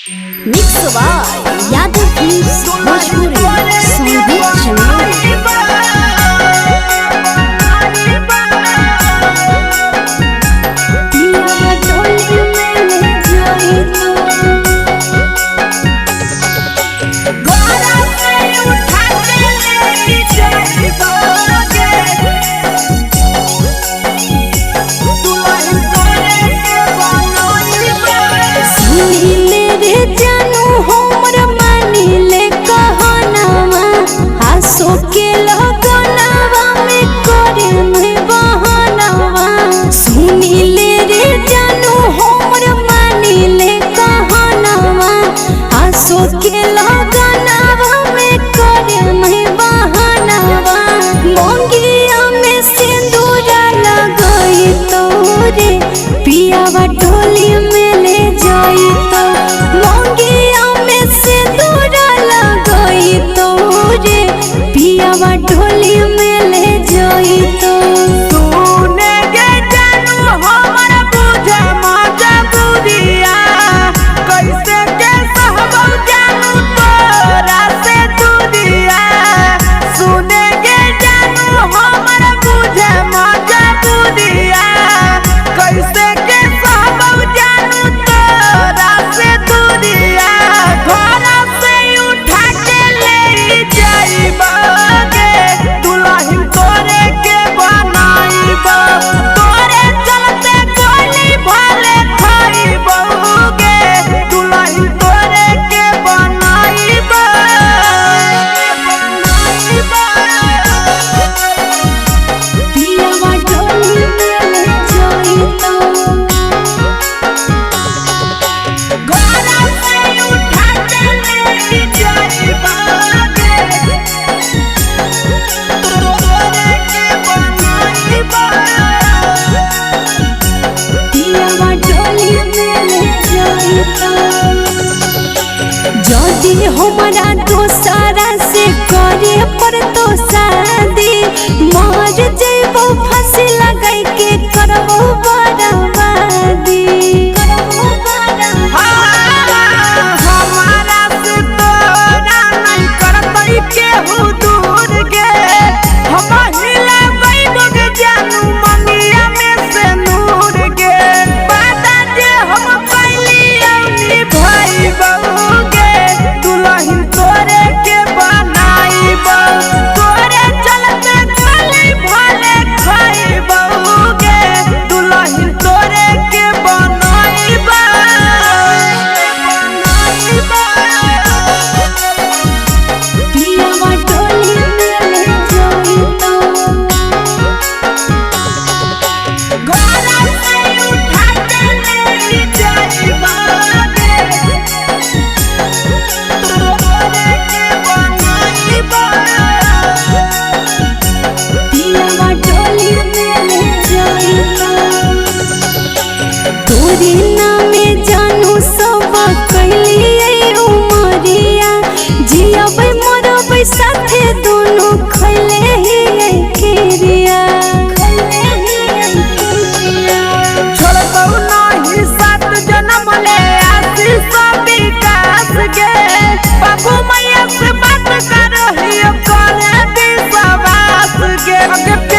Mix by Yadav films Bhojpuri Sandeep Chandel. पिया डोली में ले जाई तो। सुनीले रे जानू हमर मानिले कहनावा, आसो के लगनावा में करे में बहनावा। सुनीले रे जानू हमर मानिले कहनावा, आसो के लगनावा में करे में बहनावा। मोंगिया में सिंदूरा लगई तोरे, पियावा डोली में ले जाई तो। मोंगिया में सिंदूरा लगई तोरे, पियावा डोली में ले जाई तो। सुने गे जानू हमर बुझे मजबूरिया, कैसे के सहबौ जानू तोरा से दूरिया। सुने गे जानू हमर बुझे मजबूरिया, कैसे के सहबौ जानू तोरा से दूरिया। घर से उठा के ले जाइबा गे, दुल्हन तोरे के बनाइबा। तोरे चलते गोली भले खाइबो गे, दुल्हन तोरे के बनाइबा। पियावा डोली में ले जाई तो। घर से उठा के ले जाइबा गे, तोरे के बनाइबा। पियावा डोली में ले जाई तो। जदि हमारा दोसारा से करे पर तो शादी, मर जइबो फांसी लगाई के करबो बर्बादी। करबो बर्बादी। हमारा से तोरा नहीं करतै केहू दूर गे, हम हिलाबै गे जानू मंगिया में से नूर गे। वादा जे हम कैलियौ निभाइबौ गे, दुल्हन तोरे के बनाइबौ। तोरे चलते गोली भले खाइबौ गे, दुल्हन तोरे के बनाइबौ। पियावा डोली में ले जाई तो। घर से उठा के ले जाइबा गे, तोरे के बनाइबा। पियावा डोली में ले जाई तो। तोरे नामे जानू सब कैलियै उमरिया, जियबै मरबै साथे दोनों खैले हियै किरिया। खैले हियै किरिया। छोड़बौ नाही सात जन्म ले आशीष विकास गे, बाबू मैया से बात करहियो करे विश्वास गे।